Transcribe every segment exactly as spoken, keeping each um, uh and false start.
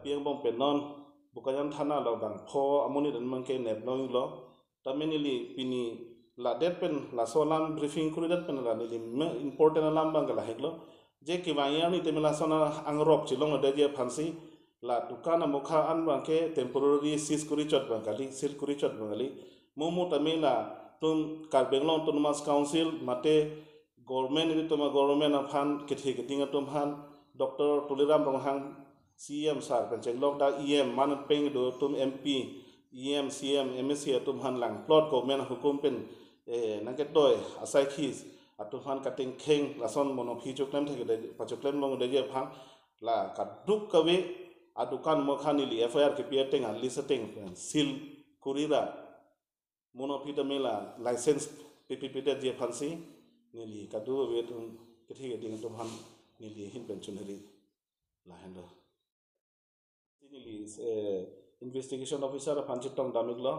Pi angbong pen non Bokajan thana along bangpho amonit an abangke neplonglo. Tame neli pini ladet pen laso alam briefing kuridet pen la neli me important alam abangke laheklo. Je kevang arni tame lason angrok chelongledetji aphansi la dukan amokha an abangke temporary seize kuri chot abang kali, seal kuri chot abang kali. Mo mo tame latum Karbi Anglong Autonomous Council mate government, ilitum a-government aphan, kethe keding atum aphan, Doctor Tuliram Ronghang C E M sir pen chenglok dak E M man peng do atum, M P, E M, C E M, M A C atum aphan langplot government ahukum pen, eh, nangketoi asaikhi atum aphan katengkheng lason monophi choklem thekde, pachoklem longdetji aphan la kaduk kave adukan amokha neli F I R kepi ateng, a-list ateng pen seal kuri ra monophi tame la license pipi pidetji aphansi neli kadokave atum kethe keding atum aphan neli ahin pen chunri lahenlo. Neli, eh, investigation officer aphan chetong dam-iklo.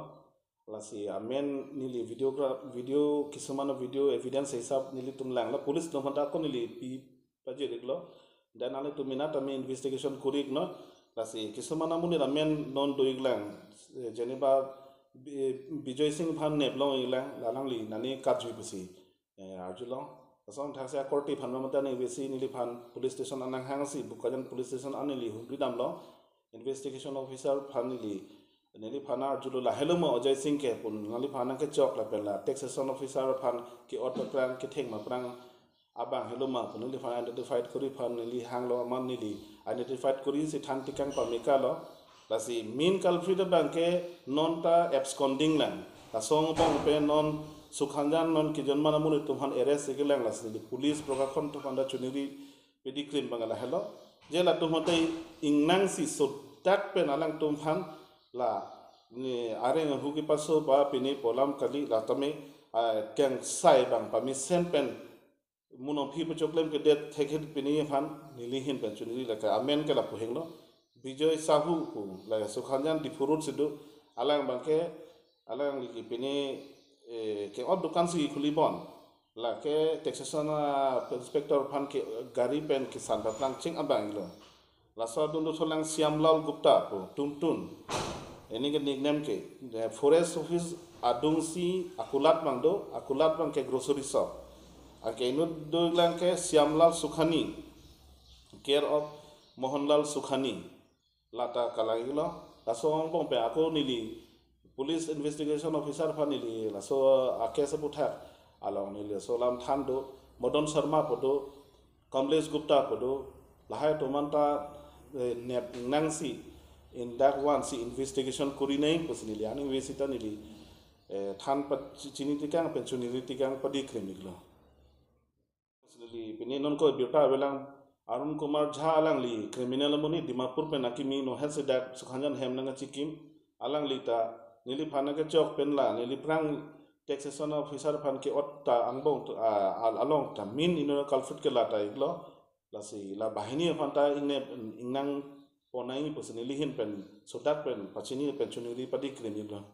Lasi amen neli videograph, video, kisuman video evidence hisap nelitum langlo, police atum aphan ta ako neli pi pajir-iklo. Then nanglitum mena tame investigation kuri-iknon. Lasi kisuman amonit amen non do-iklang, eh, jeneba Bi-, Bijoy Singh aphan neplong-iklang, la alangli nani katjui pusi, eh, arjulong. Lason thaksi akorte aphan mamata neli besi neliphan police station anang hangsi, Bokajan police station an neli humri damlo. Investigation officer aphan neli, neliphan arjulo, lahelo ma Ajay Singh ke pu, neliphan nangkechok lapen la taxation officer aphan ke-ot aphrang, kethengma aphrang abang helo ma pu neliphan identified kuri aphan neli hanglo, amat neli identified kurisi than tekang pamekalo. Lasi main culprit abangke non ta absconding lang. Laso angbong pen non Sukhanjan non kejun man amonit atum aphan arrest-ik lang, lasi neli police prokakhon atum aphan ta chunri pedi krim abang lahelo. Je latum mate ingnangsi sodak pen alangtum aphan la ne areng ahu kepaso ba pine pu alam kali, la tame, ah, kangsai abang pamesen pen monophi pachoklem kedet thekhet pini aphan neli ahin pen chunri lake amen ke lapu hinglo. Bijoy Sahu pu la Sukhanjan Diphu Road si do, alang abangke, alangli ke pini, eh, ke-ot dukan si khuli bon. Lake taxation, ah, inspector aphan ke gari pen kesan paplang ching abang lo. Laso adun do tholang Shyamlal Gupta pu, Tuntun. Ini ke nickname ke, eh, forest office adungsi akulat abang do, akulat abangke grocery shop. Anke inut dolang ke Shyamlal Sukhani, care of Mohanlal Sukhani. Lata kalang-iklo, laso angbong pen ako neli police investigation officer aphan neli laso a-case aputhak along neli laso alam than do, Madan Sharma pu do, Kamlesh Gupta pu do, lahai atum anta, eh, nep nangsi indak vansi investigation kuri nai pusi neli aning vesi ta neli, eh, than pa chi-, chini tekang pen chunri tekang pedi krim-iklo. Neli pini non ko birta avelang Arun Kumar Jha, alangli criminal amonit, Dimapur pen akimi, no het si dak Sukhanjan hem nangkachikim, alangli ta neliphan nangkechok pen la neli aphrang taxation officer aphan ke-ot ta angbong ta, ah, al-, along ta main inut culprit ke lata-iklo. Lasi la banghini aphan ta ingne, ingnang pon nai pusi neli ahin pen sodak pen pachini pen chunri pedi krim-iklo.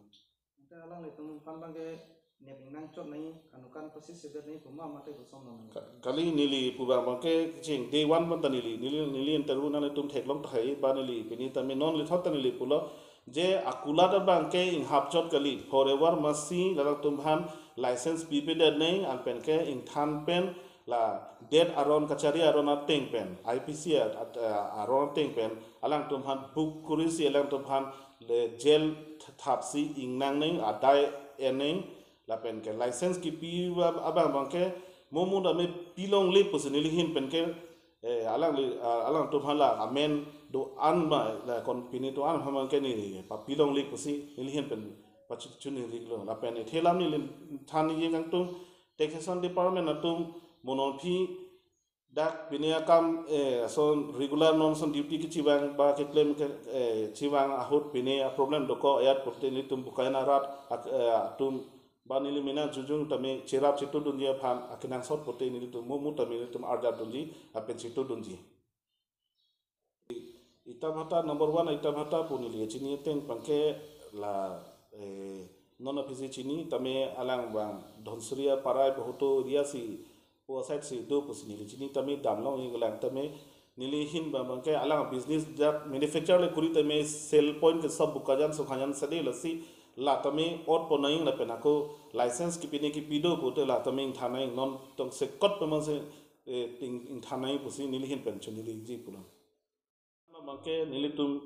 Ante alanglitum aphan abangke nep ingnang chot nai, anukan pasis seber nai pu ma mate kosong nang. Ka-, kali neli pu abang abangke ching day one pen ta neli, neli, neli interview nanglitum theklong tahai ba neli pini tame non lithot ta neli pulo je akulat abangke inghap chot kali, forever masi latum aphan license pipedet nai, anpen ke ingthan pen la det aron, kachari aron ateng pen, I P C at-, at-, aron ateng pen alangtum aphan book kurisi alangtum aphan le jail th-, thapsi ingnang nang, adai en nang, lapen ke license kipi ba-, abang abangke mo mo tame pilongle pusi neli ahin pen ke, eh, alangli, ah, alangtum aphan la amen do-an ma la kon pini do-an aphan abangke neli papilongle pusi neli ahin pen pachu-, chunri-iklo. Lapen ethe alam neli than-ikji kangtung, taxation department atum monophi dak pini akam, eh, ason regular non ason duty kechevang ba keklem ke, eh, chevang ahut pini a-problem dokok ajat pute nelitum Bokajan arat ak-, eh, atum ba neli mena jujung tame cherap chetudunji aphan akenangsot pute nelitum mo mo tame nelitum arjap dunji lapen chetudunji. Ita Bhata number one, Ita Bhata pu neli chini ateng abangke la, eh, non aphisi chini tame alang abang Dhansiri aparai Bohoto area si pu aside si do pusi neli chini tame damlong-iklang tame Neli ahin abang ke alang business dak manufacture le kuri tame sale point ke sob Bokajan Sukhajan sade, lasi la tame ot pon nangji lapen ako license kepine kepi do pute la tame ingthan nangji, non tongsekot pen masi, eh, ing, ingthan nangji pusi neli ahin pen choningri ji pulo. Abang ke nelitum,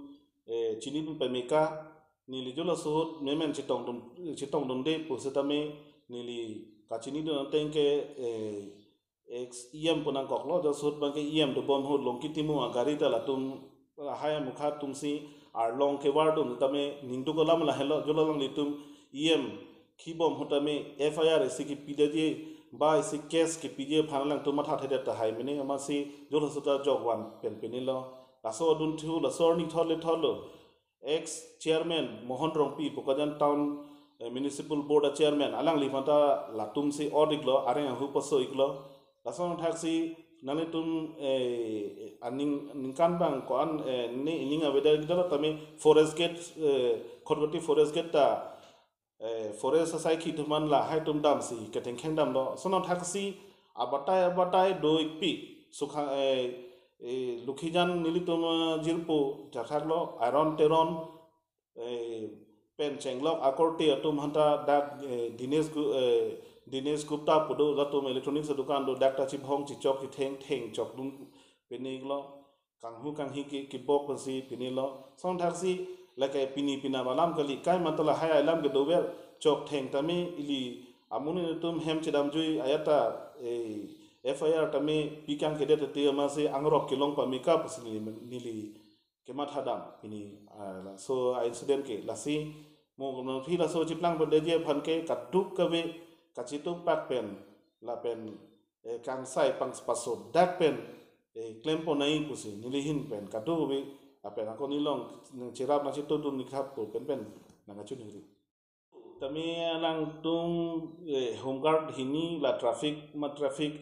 eh, chinidun pame ke neli jo laso ahut memen chetongdun, chetongdunde pusitame neli kachinidun ateng ke, eh, ex E M pu nangkoklo, jo laso ahut abang ke E M dobom ahut Longki Timung agari ta latum lahai amokha atumsi arlong kevardun tame ningduk alam lahelo, jo alanglitum E M kibom ahut tame F I R isi kepidetji, ba isi case kepiji aphan alangtum mathathedet tahai mene, amatsi jo laso ta jokvan pen pinilo. Laso adun thu, laso arni thot le thotlo. Ex chairman Mohon Rongpi, Bokajan Town, eh, Municipal Board a chairman, alangli aphan ta latumsi ot iklo, areng ahu paso iklo. Lason thaksi nanglitum, eh, aning, ningkan abang ko-an, eh, ne ining avedet kita tame forest gate, eh, Khatkhati forest gate ta, eh, forest asaikhi atum an lahai atum damsi ketengkheng damlo. Lason thaksi abatai abatai do ikpi. Sukha, eh, eh, Lokhijan nelitum, eh, jirpo jathaklo, Aaron Teron, eh, pen chenglok akorte atum aphan ta dak, eh, Dinesh Gu-, eh, Dinesh Gupta pu do, latum electronics adukan do, dak ta chibhong chichok chitheng theng chokdun pini iklo. Kanghu kanghi ke, kebok pensi pinilo. Lason thaksi lake pini penap alam kali, kai matala hai alam kedover chok theng tame ili amonit atum hem chedamjui ajat ta, eh, F I R tame pikang kedet te amatsi angrok kelong pame ke pusi neli, neli kemathadam pini, ah, laso a-incident ke. Lasi mo kono phi laso chiplang pen detji aphan ke kadokave kachituk pak pen lapen, eh, kangsai pang paso dak pen, eh, klem pon nangji pusi neli ahin pen kadokave apen ako nelilong nangcherap nangchetudun nikhap pu pen pen nangkachiningri. Tame alangtum, eh, home guard hini la traffic ma traffic,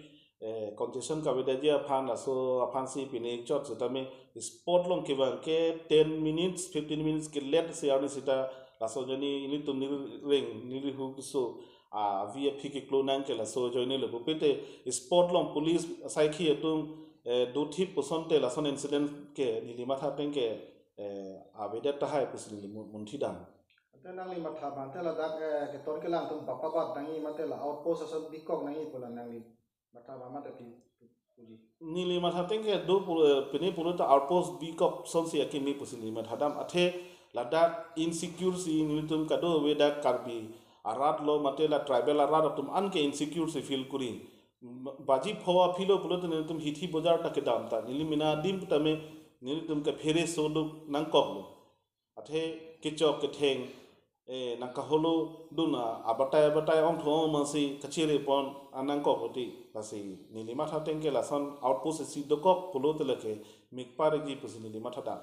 eh, congestion kavedetji aphan, laso aphansi pine chot setame spot along kevang ke ten minutes, fifteen minutes ke late si arni sita laso ajoine nelitum neli reng neli hu keso, ah, avi aphi keklo nang ke laso ajoine le pupete spot along police asaikhi atum, eh, dothip puson te lason incident ke neli matha ateng ke, eh, avedet tahai pusi neli mun-, munthidam. Ante nangli matha abang te ladak, eh, ketor kelang atum papabat nangji mate la outpost ason bikok nangji pu la nangli matha abang mate pi, pi, puji. Neli matha ateng ke do pu, eh, pine pulo ta outpost bikok asonsi akimi pusi neli mathadam, athe ladak insecure si nelitum kadokave dak Karbi arat lo mate la tribal arat atum an ke insecure si feel kuri. M-, baji pho aphi lo pulote nelitum hithi bojar ta kedam ta. Neli mena adim tame nelitum ke phere soluk nangkoklo. Athe kechok ketheng, eh, nangkaholo dun a, abatai abatai ongthu ong amatsi kachere pon anangkok oti. Lasi neli matha ateng ke lason outpost isi dokok pulote lake mikpar ikji pusi neli mathadam.